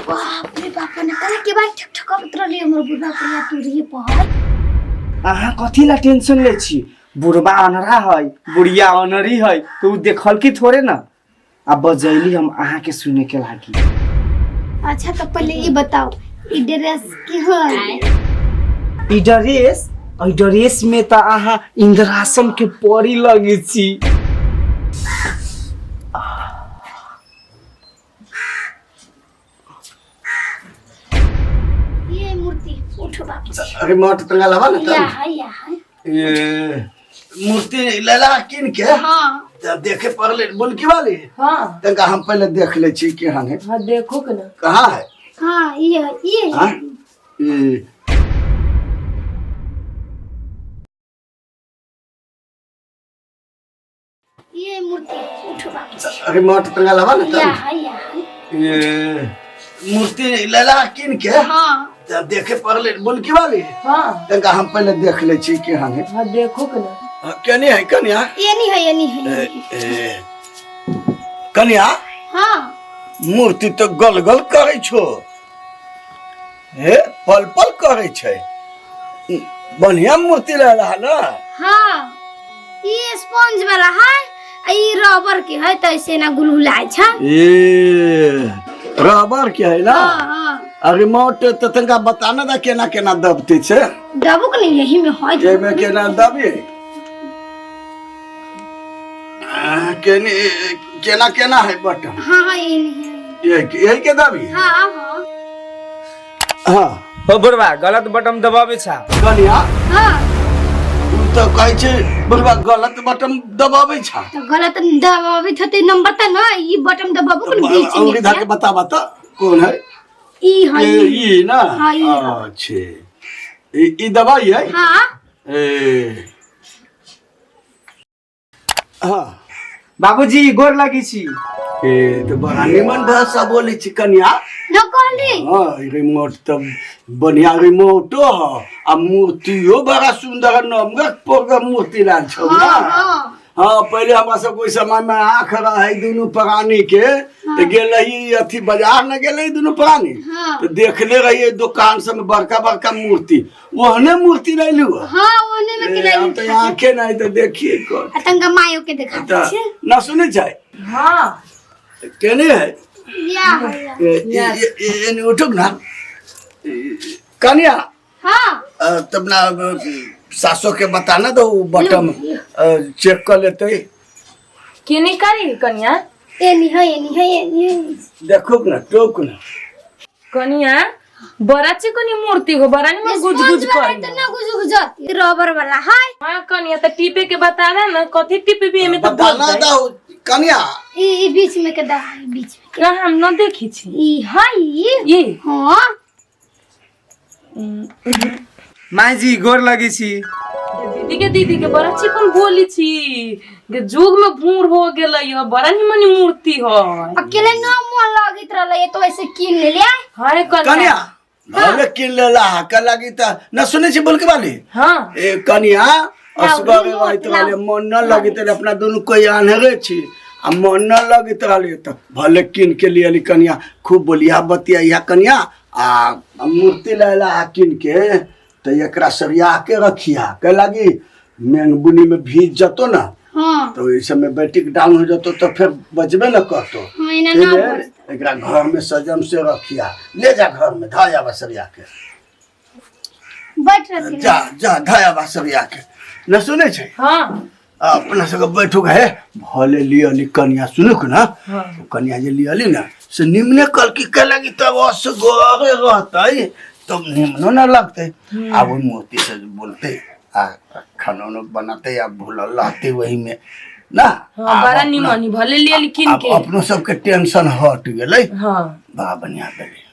बाप रे बाप, ने करा के बार ठक ठक उतरली हमर बुढ़वा पुरिया तुरिये पर। अहाँ कथी ला टेंशन ले छी? बुढ़बा अनरा है, बुढ़िया अनरी है, तो उ देखल की थोड़े ना। आ बजैली हम अहाँ के सुने के लागी। अच्छा, तो पहले ये बताओ, ई ड्रेस की है? ई ड्रेस, ई ड्रेस में तो अहाँ इंद्रासन के परी लगे छी। ये मूर्ति उठो बाप। अरे मोट तंगा लवा ना। या तब है, या है। ये मूर्ति लेला किन के? हाँ। तब देखे पड़ले बुनकी वाली। हाँ। तंगा हम पहले देख ले छी केहन है। हाँ, देखो के ना। कहाँ है? हाँ, ये है, ये है। हाँ? ये ये मूर्ति उठो बाप। अरे मोट तंगा लवा ना। या तब है, या है। ये मूर्ति लेला किन के? हाँ। तब देखे पड़ले बुनकी वाली। हाँ। तंगा हम पहले देख ले छी केहन है। हाँ, देखो के ना। हाँ, केनी है कन्या? ये नहीं है, ये नहीं है, ये नहीं है। ए, कन्या। हाँ। मूर्ति तो गल गल करे छो, हे पल पल करे छै। बढ़िया मूर्ति ले रहा ना। हाँ, ये स्पंज वाला है आ ई रबर के है, तो ऐसे ना गुलगुलाय छै। ए रबर के है ना? हाँ हाँ। अरे मोट तो तनका बताना दा केना केना दबते छै। दबुक नहीं, यही में है। एमे केना दबी? आ, केने केना केना है बटन? हाँ हाँ, ये नहीं है। यही यही के दबी? हाँ हाँ। हाँ। हो बुढ़वा, गलत बटन दबावे छा। कनिया। हाँ। उ तो कहै छै बुढ़वा गलत बटन दबाबै छा। तो गलत दबाबे थते नंबर त ना, ई बटन दबाबो कोन बीच में। अंगुरी धर के बताबा त कौन है। ई है। ए, ई ना? हाँ, ई है। अच्छे, ई ई दवाई है। हाँ। ए हाँ। बाबूजी, गोर लगी छी। ए तो बड़ा निमन भाषा बोलै छी कनिया। न कहली। हाँ, ई रिमोट तो बढ़िया रिमोटो ह आ मूर्तियो बड़ा सुंदर नमगर पोगर मूर्ति लाल छौ ना। हाँ हाँ। हाँ, पहले हमरा सब ओहि समय में आँख रहे दुनू प्राणी के, तो गेल रही अथी बाजार न गेल रही दुनू प्राणी। हाँ। तो देखले रहिए दुकान सब में बड़का बड़का मूर्ति, ओहने मूर्ति रहलू। हाँ, ओने में के हम तो आंखे नहीं तो देखिए कौन। आ तंगा मायो के देखा तऽ छे। ना सुनै छै। हाँ। केने है? या है, या। एने उठुक ना कन्या। हाँ। तब ना सासो के बताना दो, उ बटन चेक कर लेते। केने करी कन्या? एनी है, एनी है, एनी है। देखो ना, टोक ना। कनिया, बड़ा चिकनी मूर्ति हो, बड़ा निमन गुज गुज स्पंज वाला करी। तो ना गुज गुज, रबर वाला है। हाँ कनिया, तो टिपे के बता दे ना, कथी टिपे भी एमे तो बोल बताना दे। दो कन्या। ई ई बीच में के दा, ई बीच में। ना, हम न देखी छी। ई है ई। ये? हाँ। माई जी, गोर लगी छी। दीदी के, दीदी के, बड़ा चिकन बोली छी के जुग में भूर हो गेलै ह, बड़ा निमन मूर्ति ह। अकेले न मन लगैत रहलै तो ऐसे कीन लेलियै। हाय कन्या। कन्या, भले किन लेला हा कल लागी त न सुनै छी बोलके वाली। हाँ। ए कन्या, असगर लाउ, रहैत लाउ। रहले, मन न लगैत रहले, अपना दुनू कोई आन्हरे छी आ मन न लगैत रहले त भले किन के लिए कन्या, खूब बोलिया बतिया कन्या। आ मूर्ति लेला हा किन के त एकरा सरिया के रखिया के लागी मेंग बुनी में भीज जतो ना। हाँ। तो इस समय बैटरी डाउन हो जतो तो फिर बजबे न करतो। हाँ, एना एहि ना लेल बजतौ। एकरा घर में सजम से रखिया, ले जा घर में धऽ आबा सरिया के। बैठ रहथिन। जा जा, धऽ आबा सरिया के। न सुनै छै? हाँ। अपना सबके बैठू हे, भले लियली कनिया, सुनू ना। हाँ। कनिया जे लियली ना से निमने कलकी के लगी तब असगरे रहतै तब निमनो ना लगतै। आब ओहि मूर्ति से बोलते आ खाना उना बनाते आ भूलल रहते वही में ना। हाँ, आब बड़ा निमन ही, भले लियली किन आब के। अपनो सबके टेंशन हट गेलै। हाँ। बड़ा बढ़िया भेलै।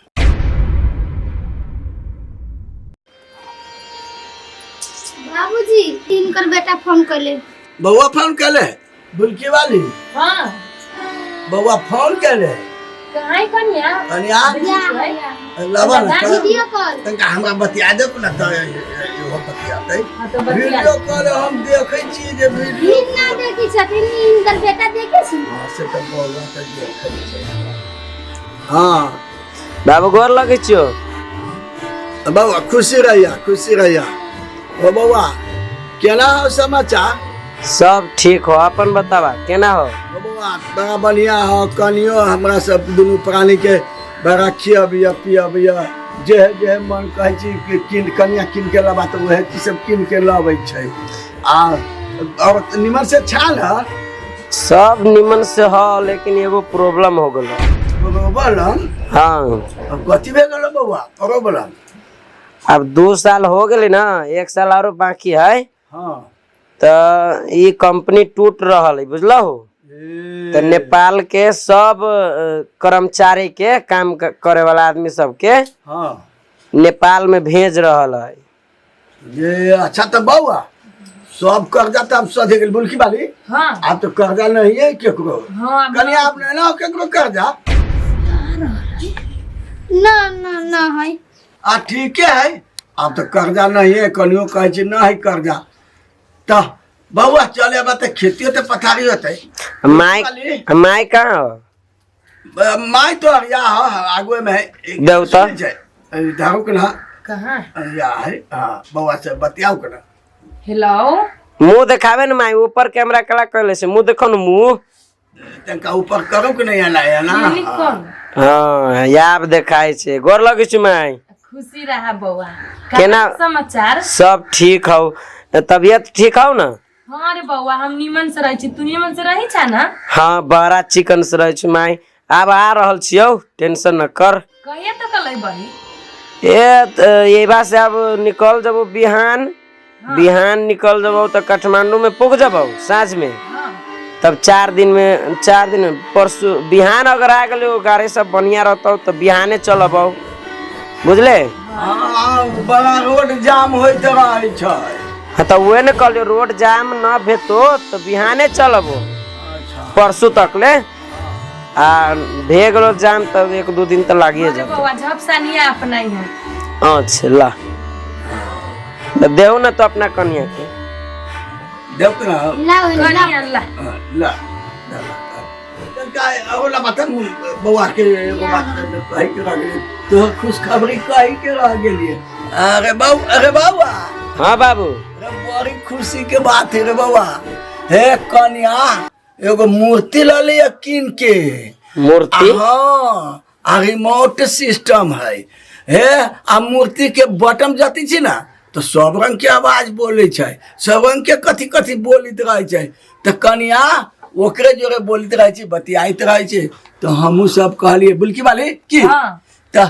बाबूजी, तिनकर बेटा फोन कैले। बउआ फोन कैले बुलकी वाली? हाँ। बउआ फोन कैले। कहाँ है कन्या? कन्या। या या। लबा ना। Video call. तनका हमरा बतिया दे ना तऽ इहो बतियातै। हाँ, तो बतिया। वीडियो कॉल हम देखै छी जे वीडियो ई ना देखी छथिन, हिनकर बेटा देखै छी। हाँ, से तऽ बउआ तऽ देखै छै। हाँ। बाबू गोर लगै छियो। बौआ खुशी रहिया, खुशी रहिया। ओ बौआ केना हो समाचार? सब ठीक हो, अपन बतावा केना हो? ओ बौआ बड़ा बढ़िया हो, कनियो हमरा सब दुनू प्राणी के बड़ा खियबिया पियबिया, जे जे मन कहै छी कि किन कनिया किन के लबा तऽ उएह चीज सब किन के लबै छै। आ और निमन से छाल है? सब निमन से हो, लेकिन एगो प्रॉब्लम हो गेलो। प्रॉब्लम? हाँ। अब कथी भे गेलो बौआ प्रॉब्लम? अब 2 साल हो गेलै ना, 1 साल आरो बाकी है। हाँ। तो ई कंपनी टूट रहल है, बुझलहो? तो नेपाल के सब कर्मचारी के काम करे वाला आदमी सबके हाँ नेपाल में भेज रहल है। ये अच्छा। तो बौआ सब कर्जा तो अब सधे गेल बुलकी वाली। हाँ। अब तो कर्जा नहीं है केकरो। हाँ। कनिया आप नहीं ना केकरो कर्जा? ना ना ना है। आ ठीक है, अब तो कर्जा नहीं है, कनियो कहै छी ना है कर्जा। तो बौआ चले बा तो खेती होते पथारी होते। माई माई कहाँ हो? माई तो या हो आगुए में है। देऊ तो। दारू के ना कहाँ या है। हाँ बौआ से बतियाओ के ना। हेलो मुंह देखावे न माई, ऊपर कैमरा कला कैले से मुंह देखो न मुंह। तनका ऊपर करो के नहीं आना है ना। हाँ याब देखाय छे। गोर लगै छी माई। खुशी रहा बौआ। केना समाचार? सब ठीक हौ। तबियत ठीक हौ ना? हाँ रे बौआ हम निमन से रहै छी, तू निमन से रही छा ना? हाँ बड़ा चिकन से रहै छी माई। आब आ रहल छियौ, टेंशन न कर। कहिया तक अयबही? ए ये बात से अब निकल जबो बिहान। हाँ। बिहान निकल जबो तो काठमांडू में पुग जबो साँझ में। हाँ। तब 4 दिन में, 4 दिन में परसों बिहान अगर आ गेलो गाड़ी सब बढ़िया रहतौ तो बिहाने चलबौ, बुझले? हाँ बड़ा रोड जाम होइत रहै छै। हाँ तो उहे ने कहलियो रोड जाम न भेतो तो बिहाने चलबो। अच्छा। परसों तक ले। आ भे गेलो जाम तब 1-2 दिन तो लागिए जातो। बौआ झपसा नहीं अपना ही है। अच्छा ला तो देऊ ना तो अपना कनिया के देऊ ना कनिया ला ला ओला बता बौआ के एगो बात कहि के रह गेलियै तो खुशखबरी कहि के रह गेलियै। अरे बाबू, अरे बाबा। हाँ बाबू। अरे बड़ी खुशी के बात है रे बौआ। हे कनिया एगो मूर्ति ल लिया कीन के। मूर्ति? हाँ आ रिमोट सिस्टम है। हे आ मूर्ति के बटन जति छी ना तो सब रंग के आवाज बोले छै, सब रंग के कथी कथी बोलित रहे छै। तो कनिया ओकरे जोरे बोलित रहे छै, बतियाइत रहे छै। तो हमहूँ सब कहलिए बुलकी वाली की। हाँ। तो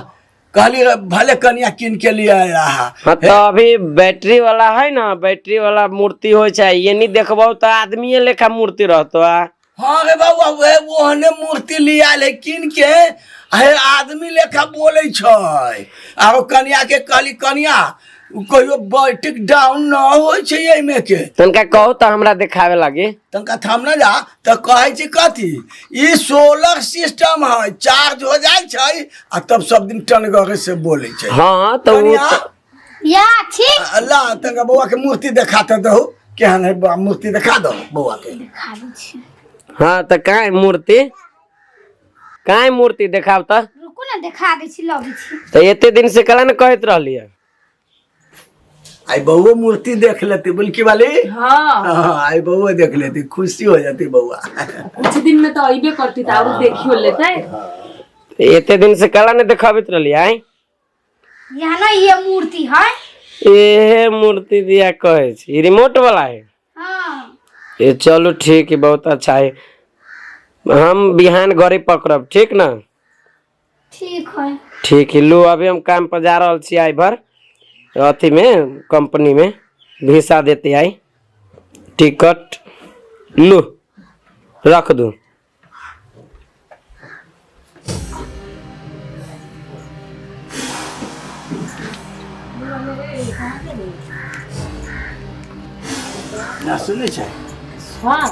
कहलिए भले कनिया कीन के लिए रहा। हाँ तो अभी बैटरी वाला है ना, बैटरी वाला मूर्ति हो छै, ये नहीं देखबो तो आदमी लेखा मूर्ति रहतो। आ हाँ रे बाबा वह ओहने मूर्ति लिया ले कीन के, हे आदमी लेखा बोले छै। आरो कनिया के कहली कनिया कहियो बैटिक डाउन न होइ छै एहिमे के। तनका कहू तो हमरा देखावे लागी। तनका थम न जा तो कहै छै कथी ई सोलर सिस्टम है, चार्ज हो जाइ छै आ तब सब दिन टनगरे से बोले छै। हाँ तो कनिया या ठीक ला तनका बौआ के मूर्ति देखाते दहु केहन है बौआ, मूर्ति देखा दहु बौआ के। देखा दै छी। हाँ तो काहे मूर्ति, काहे मूर्ति देखाव त? रुकू ना देखा दै छी, लबै छी। तो एते दिन से कला न कहैत रहलियै। आई बउओ मूर्ति देख लेती बुलकी वाली। हाँ। हाँ, आई बउओ देख लेती, खुशी हो जाती बउआ। कुछ दिन में तो अइबे करती त आरो देखियो लेते। एते दिन से कला न देखाबैत रहलियै। आई यहाँ ना ये मूर्ति है। ए मूर्ति दिया कहै छी, ई रिमोट वाला है। हाँ। ए चलो ठीक है, बहुत अच्छा है। हम बिहान घरे पकड़ब, ठीक ना? ठीक है। ठीक है लो, अभी हम काम पर जा रहल छी आई भर अथी में कंपनी में भिसा देते आई टिकट लो रख दू। ना सुनै छै? हाँ।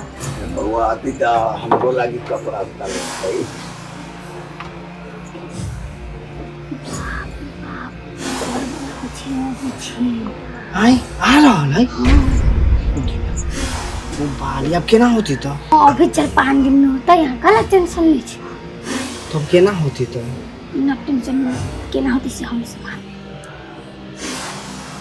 बउआ अथी तऽ हमरो लागी कपड़ा उपड़ा लेतै। आई आ रहल है। ओ बाली अब केना होती तो? अभी 4-5 दिन में होता, यहाँ का टेंशन नहीं छै। तब केना होती तो? न टेंशन केना होती से हम सब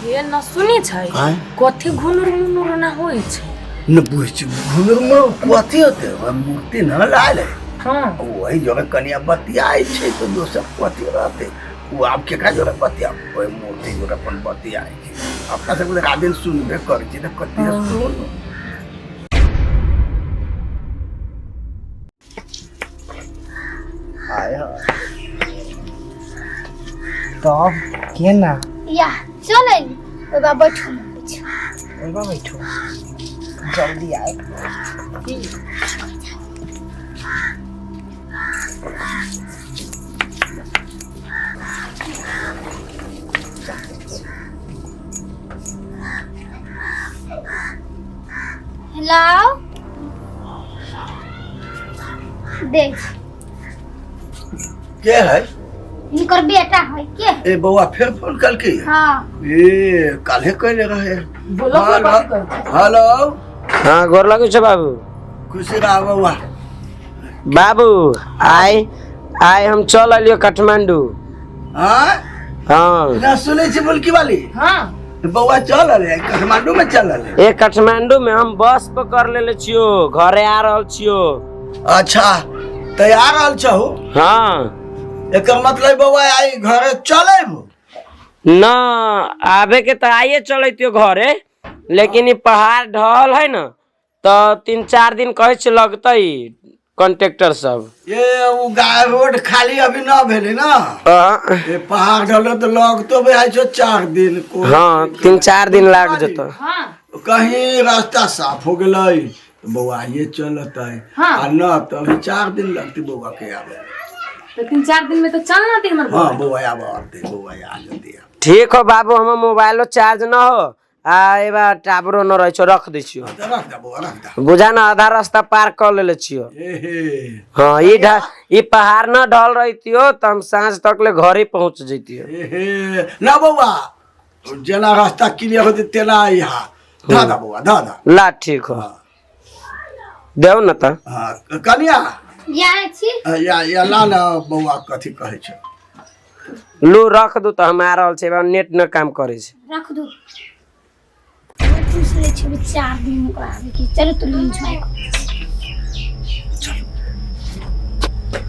हे न सुनी छै आँय? कथी घुनुर मुनुर ना होइ छै न बुझ घुनुर मुनुर कथी होते ओहि मूर्ति न लायल है हाँ वही जोरे कनिया बतियाइ छै तऽ दोसर कथी रहते ओ आब केकरा जोरे बतिया ओहि मूर्ति जोरे अपन बतियाइ छै अपना सबके तऽ रात दिन सुनबे करै छी तऽ कथी सुन आय हाय तब केना या चल अइली ओहि बा बैठू न पीछे ओइबा बैठू जल्दी आए हेलो देख के है हिनकर बेटा है के ए बौआ फेर फोन कलकी हाँ ए काल्हे कैले रहे बोलो हेलो कथी कहै छै? हेलो हाँ गोर लगै छै बाबू खुशी रह बौआ बाबू आइ आइ हम चल अलियो काठमांडू हाँ हाँ ना सुनै छी मुल्की वाली हाँ बौआ चल रहे काठमांडू में चल रहे ए काठमांडू में हम बस पकड़ लेले छियो घरे आ रहल छियो अच्छा तैयार रहल छहो हाँ एकर मतलब बौआ आई घरे चल अयबो न आबे के तऽ आइए चलैतियो घरे लेकिन ई पहाड़ ढहल है न तऽ 3-4 दिन कहै छै लगतै कॉन्ट्रेक्टर सब ये उ रोड खाली अभी न भेलै ना हाँ ए पहाड़ ढलो तऽ लगतो भी आई छो 4 दिन को हाँ 3-4 दिन लाग जेतौ हाँ कहीं रास्ता साफ हो गेलै तऽ बौआ ये चलतै हाँ। आ न तऽ अभी 4 दिन लगतै बौआ के आबे तो 3-4 दिन में तो चलना थी हमर हाँ बौआ आब आते बौआ आ जल्दी आब ठीक हो बाबू हमर मोबाइलो चार्ज न हो आ एबा टावरो न रहै छौ रख दै छियो तऽ रख दे बौआ रख दे बुझा न आधा रास्ता पार कऽ लेले छियो ए हे हाँ ई पहाड़ न ढल रहितियो तऽ हम साँझ तक ले घरे पहुँच जैतियो ए हे ना बौआ जेना रास्ता क्लियर होतै तेना यहाँ धा दा बौआ धा दा ला ठीक हो देव न तऽ हाँ कनिया जाइ छी या या ला ना बौआ कथी कहै छै लू रख दू तऽ हम आ रहल छी एबा नेट न काम करै छै रख दू पूछ ले छी 4 दिन ओकरा आबे के चलो तो एंजॉय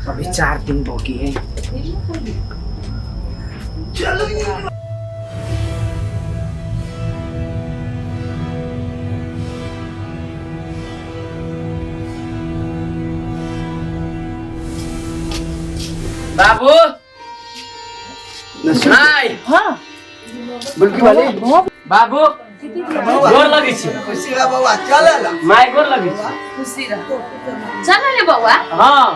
अभी 4 दिन बाकी है। चलो। बाबू माय हाँ बुलकी वाली बाबू गोर लगै छी खुशी रह बौआ चल ला माय गोर लगै छी खुशी रह चल रे बौआ हाँ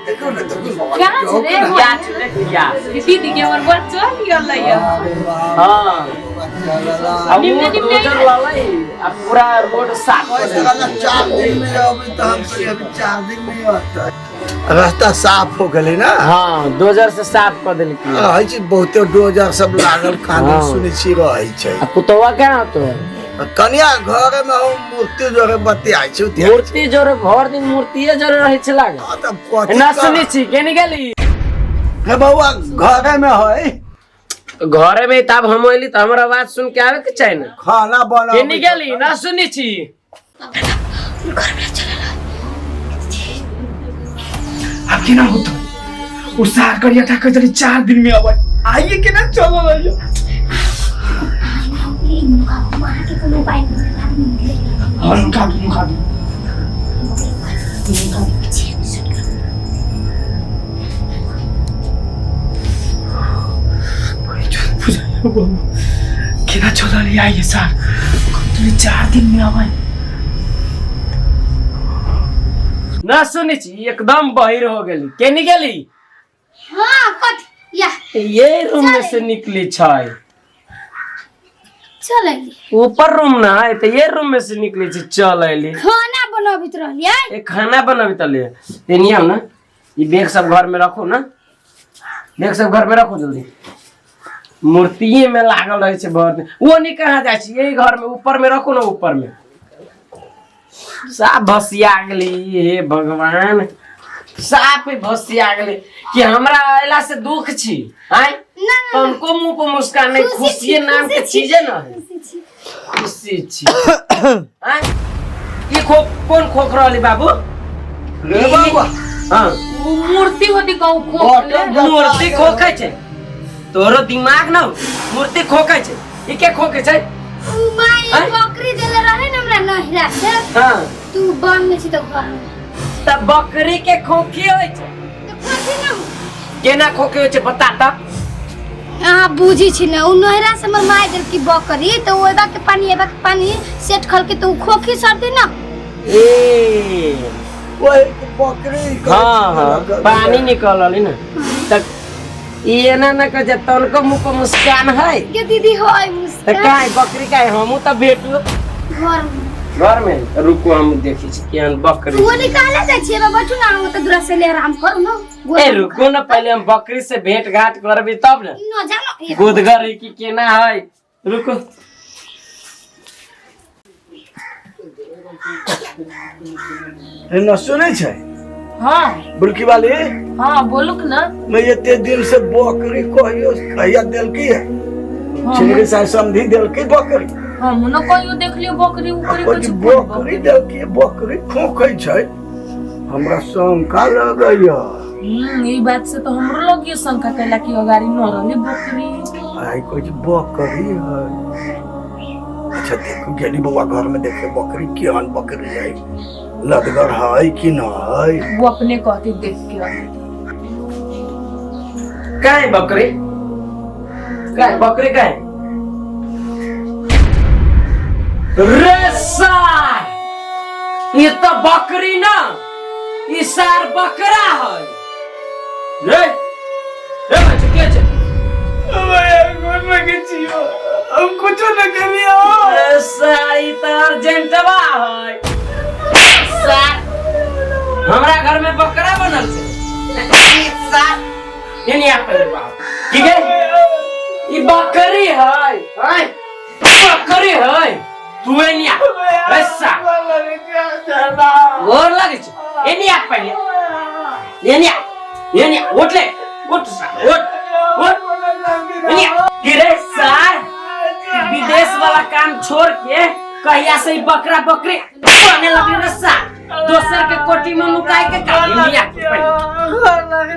देखो ना देखो बौआ कहाँ छै रे या छै देख या दीदी के हमर बौआ चल गेलै अरे बाप हाँ बौआ चल ला आ उ निम्ने निम्ने रोजर ललै आ पूरा रोड साफ कऽ देलकै। 4 दिन में अभी तो हम कहलिए अभी 4 दिन में आता रास्ता साफ हो गेलै ना हाँ डोजर से साफ कऽ देलकै रहै छै बहुते डोजर सब लागल कानून हाँ। सुनै छी रहै छै आ पुतौआ केना होतो कनिया घरे में हम मूर्ति जोरे बतियाइ छै उतियाइ छै। मूर्ति जोरे भर दिन मूर्तिये जोरे रहै छै लागल हाँ, तब कथी ना कर- सुनै छी केने गेली हे बौआ घरे में है घरे में तब हम अइली तऽ हमर आवाज सुन के आबे के चाही ने खाना बना केने गेली ना सुनै छी घर में चल अब केना होतो उ सार करिया ठाकर चली 4 दिन में अबै आइए केना चल रही ई मुका वहाँ के कोनो उपाय नहीं हाँ मुका दू मुका दू। पीछे सुन केना चल रही आइए सर तुम 4 दिन में अबै ना सुनै छी एकदम बहिर हो गेली केने गेली हाँ कथ या ये रूम में से निकली छै चल अइली ऊपर रूम ना है तऽ ये रूम में से निकली छै चल अइली खाना बनाबित रहलियै ए खाना बनाबी तले एनी आओ ना ये बैग सब घर में रखो ना बैग सब घर में रखो जल्दी मूर्तिये में लागल रहे छै भर दिन वो नहीं कहाँ जाइ छै यही घर में ऊपर में रखो ना ऊपर में साफ भसिया गेली हे भगवान साफ भसिया गेलै कि हमरा अयला से दुख छी आय ना ना तनको मुंह पर मुस्कान नहीं खुशी छी, खुशिये नाम के खुशी छी। चीजे न है खुशी छी। खुशी छी आय ई खो कोन खोख रहली बाबू रे बाबा हाँ उ मूर्ति होती कहू खोखले बटन मूर्ति खोखे छै तोरो दिमाग न मूर्ति खोखे छै ई के खोखे छै उ माई आँय? बकरी देले रहे न हमरा नहिरा से हाँ तू बन छी तऽ घर में त बकरी के खोखी होइ छै तऽ खोखी न केना खोखी होइ छै बता त अहाँ बुझी छी ने उ नहिरा से हमर माय देलकी बकरी तऽ ओ एबा के पानी एबा के पानी सेट खल के तऽ उ खोखी सरदी न ए ओहि बकरी हाँ हाँ पानी निकल रहली न त ई एना न कह जे तनको मुँह पर मुस्कान है के दीदी होय त मुस्कान काहे बकरी काहे हमहूँ त भेटू घर में घर में रुको हम देखी छी केहन बकरी वो निकाले जाइ छियै बा बैठू ना हम तऽ दूरा से ले आराम करू न ए रुको न पहले हम बकरी से भेंट घाट करबी तब न न जानो गोदगर है कि केना है रुको न सुनै छै हाँ बुलकी वाली हाँ बोलू ना मैं एते दिन से बकरी कहियो कहिया देलकी है छिनरी साहब समझी देलकी बकरी हम न कहियो देखलियो बकरी उकरी कोई कुछ बकरी देलकी बकरी खोखै छै हमरा शंका लगैया ई बात से तो हमरो लगियो शंका कैला कि अगाड़ी न रहले बकरी आई कोई बकरी है अच्छा देखो गेली बउआ घर में देखे बकरी केहन बकरी है लदगर है कि न है वो अपने कहती देख के आती। काहे बकरी काहे बकरी काहे रे सार ये तो बकरी ना ई सार बकरा है रे रे बच्चे के छे हम कुछो न करियो रे सार ई तो अर्जेंटवा है सार हमरा घर में बकरा बनल छै ई सार एनी आ पहिले बाप ठीक है ई बकरी है हैं बकरी है तू एनी आ रे सार गोर लागै छै एनी आ पहिले एनी आ एनी आ उठ ले उठ सार उठ उठ एनी आ की रे सार विदेश वाला काम छोड़ के कहिया से ई बकरा बकरी बने लगले रे सार दोसर के कोटी में मुकाय के का एनी आ पहिले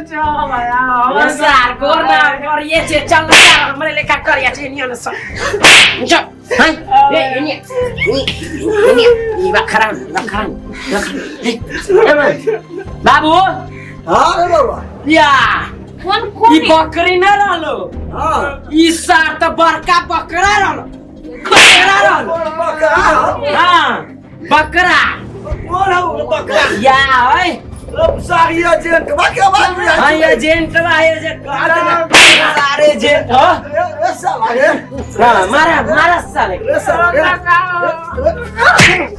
रे सार गोर ना करिए छे चल ना सार हमरे लेखा करिए छे एनी आ ना सार चल हैं ए एनी एनी ई बा खराब बा खराब ए बाबू हाँ रे बउआ या कोन ई कोन बकरी ना रहलो हाँ ई सार त बड़का बकरा रहलो बकरा रहलो बकरा हाँ बकरा कौन है वो बकरा या है अब सारी एजेंट बा के आवाज में हाँ एजेंट बा एजेंट सारे एजेंट हो रे साला रे हाँ मारा मारा साले रे साला रे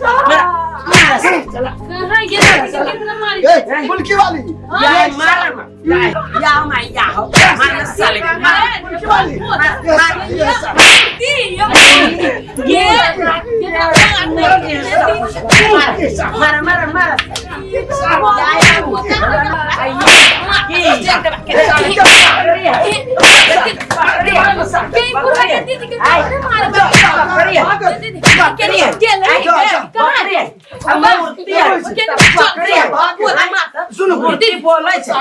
मारा मारा साले कहाँ गेल कितना मारी ए बुलकी वाली या मारा मारा या मार या हो मारा साले मारा बुलकी वाली ये साला ये साला ये मारा मारा मारा सुनो मूर्ति बोलै छै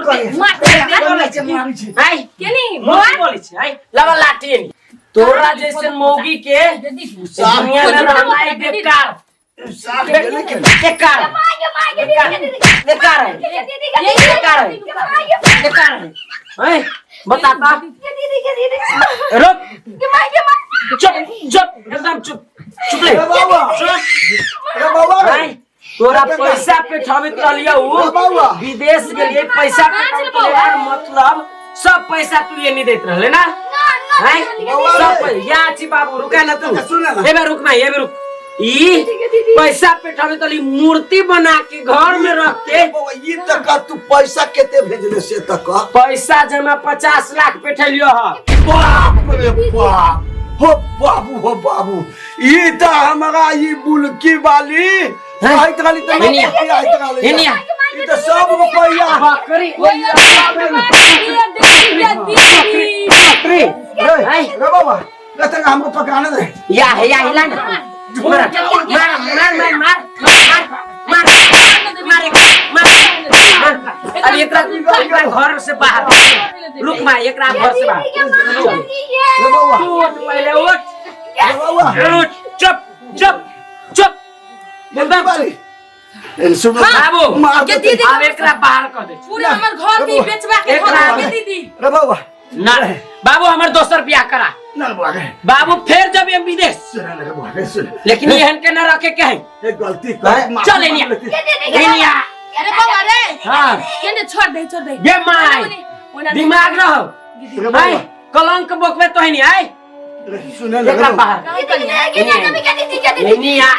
मूर्ति बोलै छै आइ लगा लाठी एनी। तोरा जैसे मौगी के दुनिया में रहना ही बेकार साफ गेले के बेकार है। बेकार है बेकार है बेकार है हैं बताता रुक चुप चुप एकदम चुप चुप ले रे बाबा चुप रे बाबा रे हैं तोरा पैसा पे ठबित रहलियो रे बाबा। विदेश गेलिए पैसा पे ठबित रहलियो मतलब सब पैसा तू ये नहीं देत रहले ना हैं सब या छी बाबू रुका ना तू सुन ना। एबे रुक ना एबे रुक ई पैसा पे ठबित रहली मूर्ति बना के घर में रख के बाबा ई तक तू पैसा केते भेजले से तक पैसा जमा 50 लाख पे ठलियो ह बाप रे बाप हो बाबू हो बाबू ई त हमरा ई बुलकी वाली आइत रहली त एनिया। आइत रहली एनिया। ई त सब रुपैया बकरी दीदी बकरी रे रे बाबा रे तंगा हमको पकड़ाने दे या है या हिला ना मार मार मार मार मार मार मार मार मार अब एकरा एकरा घर से बाहर रुक मार एकरा घर से बाहर रे बाबा तू उठ पहले उठ रे बाबा उठ चुप चुप चुप बोलता बारी ए सुन बाबू मार के दे दीदी अब एकरा बाहर कर दे पूरे हमर घर के बेचवा के एकरा- घर के दीदी रे बाबा ना बाबू हमर दोसर बियाह करा ना बुआ रे बाबू फिर जब हम विदेश सुन रे बुआ रे सुन लेकिन एहन के ना रखे के है ए गलती कर माफी चल एनिया मांग लेती। एनिया अरे बाबा रे हाँ केने छोड़ दे छोड़ दे ये माय दिमाग रहो रे बाबा आय कलंक बोकबे तो है नहीं आय रे सुन ले एकरा बाहर एनिया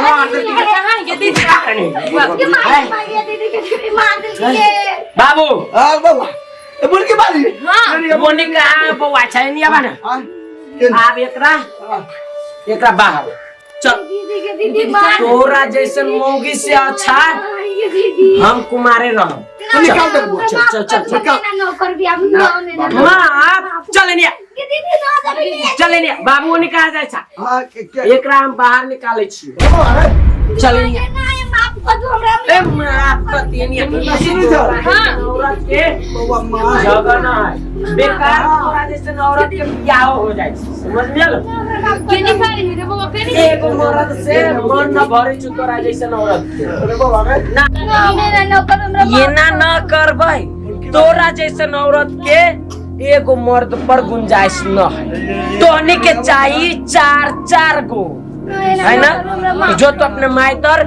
कहां ये दीदी बाबू आ बाबा ए बोल के बारी हां मोनिका बौआ छै एनिया बा ना हां के आब एकरा एकरा बाहर चल तोरा जैसन मौगी से अच्छा हम कुमारे रहब निकाल दे बुआ चल चल चल चल माँ चल एनिया चल एनिया बाबू ओने कहाँ जाइ छा हां के के एकरा हम बाहर निकालै छी रे बाबा रे चल एनिया ए माफ कर दिए एनिया हां औरत के बाबा मां जगह ना है बेकार तोरा जैसन औरत के बियाह हो जाइ छै समझ में आलो केने पारी रे बाबा केने एगो मरद से मन न भरे छु तोरा जैसन औरत के रे बाबा रे ना एना न करबै तोरा जैसन औरत के एगो मर्द पर गुंजाइश न है तोहनी के चाहिए चार चार गो है ना जो तो अपने माय तर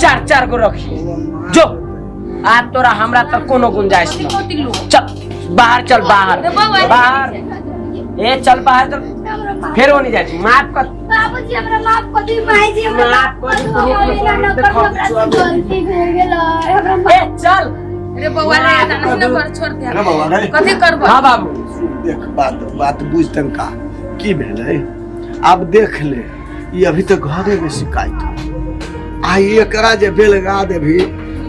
चार चार गो रखी जो आज तोरा हमरा तर कोनो गुंजाइश न चल बाहर चल बाहर बाहर ए चल बाहर चल फेर वो नहीं जाए माफ कर बाबूजी हमरा माफ कर दी माई जी हमरा माफ माफ कर कर दी, दू हमरा ना कर हमरा से गलती भे गेल हमरा ए चल रे बौआ रे ना ना कर छोड़ दे रे बाबा रे कथी करबो हाँ बाबू देख बात बात बुझ तनका की भेलै आब देख ले ई अभी तक घरे में शिकायत हो आ एकरा जे बेलगा देबही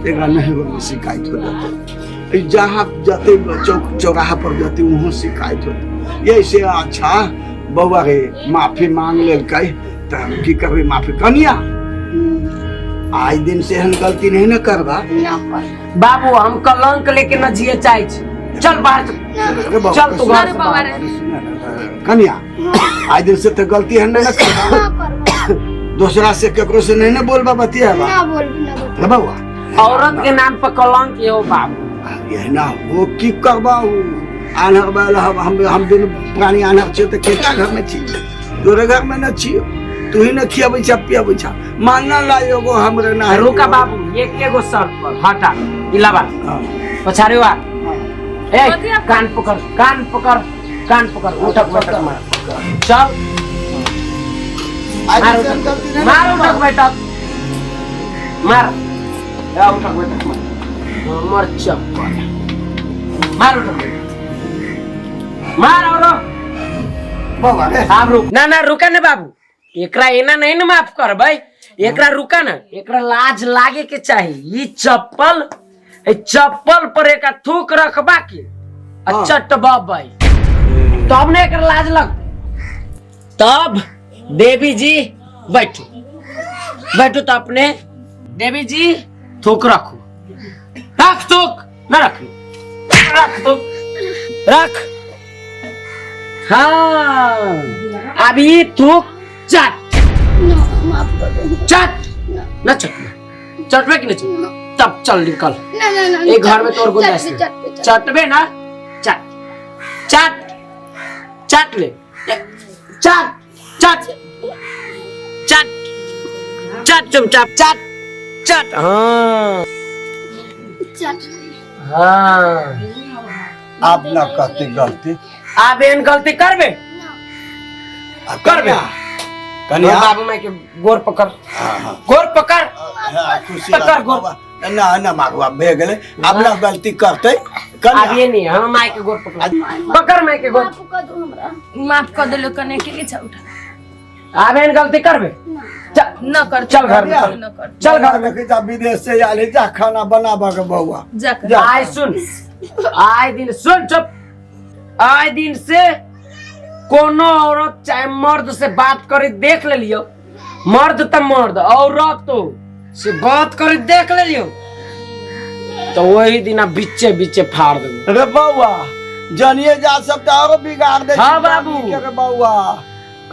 एकरा नहीं में शिकायत हो जतै ई जहाँ जते चौक चौराहा पर जते वहाँ शिकायत होतै यही से अच्छा बौआ रे माफी मांग लेलकै तऽ की करबै माफी कनिया आइ दिन से एहन गलती नहीं ने करबा ना कर बाबू हम कलंक लेके न जिए चाहे छी चल बाहर चल रे बाबा, चल तू घर रे से बाबा बाहर। रे कनिया आइ दिन से तऽ गलती एहन नहीं ने करबा ना कर दूसरा से केकरो से नहीं ना बोलबा बतियाबा ना बोलबी ना बोलबी रे बौआ औरत के नाम पर कलंक ये हो बाबू एहना हो की करबा आन्हर बैल हम हम दुनू प्राणी आन्हर छियै तऽ केकरा घर में छी तोरे घर में न छियो तू ही न खियाबै छा पियाबै छा मानना ला एगो हमरे ना रुका बाबू एक एगो शर्त पर हटा इलाबा हाँ, पछाड़े वा हाँ। ए कान पकड़ कान पकड़ कान पकड़ उठक बैठक मार चल आइ मार दिन से हम गलती उठक नहीं ना मार करबा। उठक बैठक मार ए उठक बैठक मार हमर चप्पल मार उठक बैठक मार और बौआ रे आब रुक ना ना रुका ना बाबू एकरा एना नहीं ना माफ करबै एकरा रुका ना एकरा लाज लागे के चाही ई चप्पल ए चप्पल पर एकरा थूक रखबा के आ हाँ। चटबबै तब ने एकरा लाज लग तब देवी जी बैठू बैठू तो अपने देवी जी थूक रखू रख थूक ना रख रख थूक रख हाँ अब ई थूक चट ना माफ कर दू चट ना चटबे चटबे कि नहीं चटबे? तब चल निकल ना ना ना एक घर में तोर गुंजाइश चटबे, नहीं। चटबे, चटबे। चटबे ना चट चट चट ले चट चट चट चट चुपचाप चट चट हाँ चट हाँ आब ना कहते गलती आब एहन गलती करबे आ करबे। कनिया बाबू माई के गोर पकड़ हाँ, हाँ। गोर पकड़ हाँ, खुशी पकड़ रह गोर। बाबा। ना ना मारू आब भे गेलै आब ना गलती करतै आब कनिया ये नहीं हम माई के गोर पकड़ पकड़ माई के गोर माफ कर दू हमरा माफ कर देलो कने के नहीं छा उठा आब एहन गलती करबे ना चल न कर चल घर में न कर चल घर में देखी जा विदेश से आयल है, जा खाना बनाबा के बौआ जा कर जा। आय सुन आय दिन सुन चुप आय दिन से कोनो औरत चाहे मर्द से बात करे देख ले लियो मर्द त मर्द औरत तो से बात करे देख ले लियो तो वही दिन बीचे बीचे फाड़ देबो रे बौआ जनिए जा सब तऽ आरो बिगाड़ दे हाँ, बाबू। रे बौआ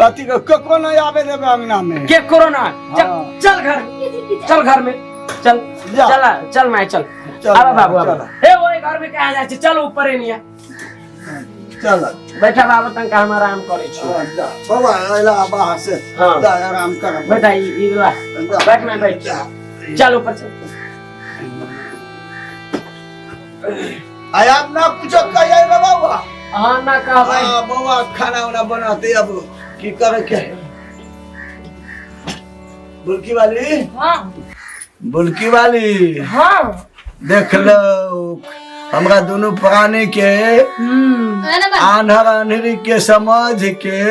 कथी के ककरो नहीं आवे देबे अंगना में के कोरोना चल हाँ। चल घर चल घर में चल जा। चल चल माय चल चल, आबा बाबू आबा चल। ए वही घर में कहाँ जाइ छी चल ऊपर एनिया चल बैठा बाबू तनका हम आराम करै छी हाँ, जा। बौआ अइला बाहर से हाँ। जा आराम कर बैठा ई ई ला जा। बैठ मैं बैठ जा। चल ऊपर चल आय आप ना पूछो कहिया रे बौआ हाँ ना कहबै हाँ बौआ खाना उना बनाते अब की करे के है? बुलकी वाली हाँ बुलकी वाली हाँ देख लो हमरा दुनू प्राणी के आन्हर आन्हरी के समझ के केते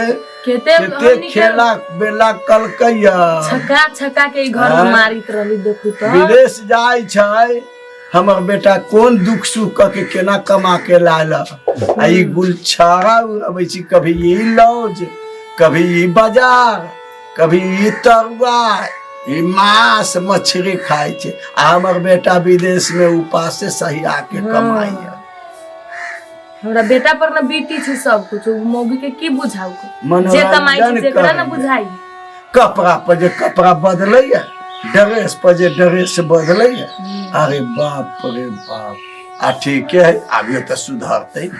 केते हमनी के खेला बेला कलकैया छका छका के ई घर में हाँ। मारित रहली देखू तो विदेश जाय छै हमर बेटा कोन दुख सुख क के केना कमा के लायल आ ई गुलछारा अबै छी कभी ई लॉज कभी ई बाजार कभी ई तरुआ ई मांस मछली खाइ छै आ हमर बेटा विदेश में उपास से सहिया के कमाइया हमरा बेटा पर न बीती छै सब कुछ उ मौगी के की बुझाऊ जे मनोरंजन कमाई छै जेकरा न करैया। बुझाई कपड़ा पर जे कपड़ा बदलैया ड्रेस पर जे ड्रेस बदलैया अरे बाप रे बाप आ ठीके है अभियो तऽ सुधरतै ने।